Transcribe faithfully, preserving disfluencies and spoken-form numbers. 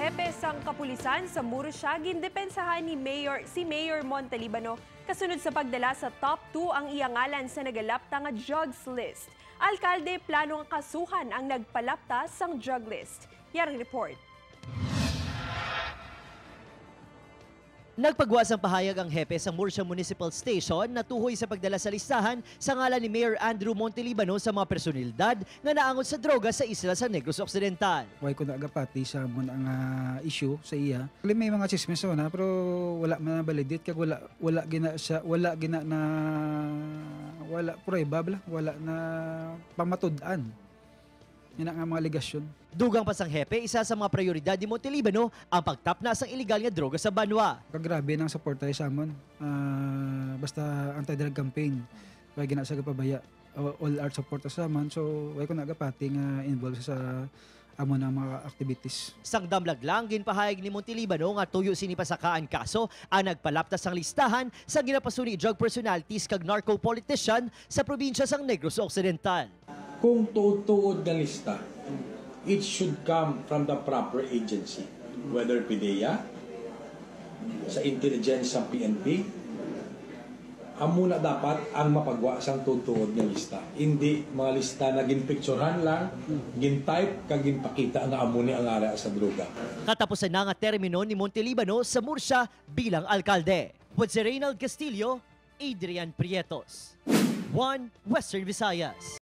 Hepe sang kapulisan sa Murcia gindepensahan ni Mayor si Mayor Montalibano kasunod sa pagdala sa top two ang iya ngalan sa nagalapta nga drugs list. Alkalde plano nga kasuhan ang nagpalapta sang drug list. Yarang report. Nagpagwa sang pahayag ang hepe sang Murcia Municipal Station natuhoy sa pagdala sa listahan sa ngalan ni Mayor Andrew Montelibano sa mga personalidad nga naangot sa droga sa isla sa Negros Occidental. Way ko nagapati sa amon ang ah, issue sa iya. Actually, may mga chismis na pero wala man na validate kag wala wala gina siya wala gina na wala prueba bala, wala na pamatud-an. Ina nga mga alegasyon. Dugang pa sang hepe, isa sa mga prioridad ni Montelibano ang pagtapna sang iligal nga droga sa banwa. Kagrabe nang suporta sa amon. Ah, basta anti-drug campaign. Kaya gina sa gapabaya. All out support sa amon. So, way ko nagapati nga involved sa amon ang mga activities. Sang damlag lang, ginpahayag ni Montelibano nga tuyo sini pasakaan kaso ang nagpalapta sang listahan sa ginapasuni drug personalities kag narco politician sa probinsya sang Negros Occidental. Kung tuod-tuod nga lista, it should come from the proper agency, whether PDEA, sa intelligence sa PNP, amo na dapat ang mapagwa sang tuod-tuod nga lista. Hindi mga lista na ginpicturehan lang, gintype, kag ginpakita nga amo ni ang ara sa droga. Katapusan na nga termino ni Montelibano sa Murcia bilang alkalde. With si Reynald Castillo, Adrian Prietos, One Western Visayas.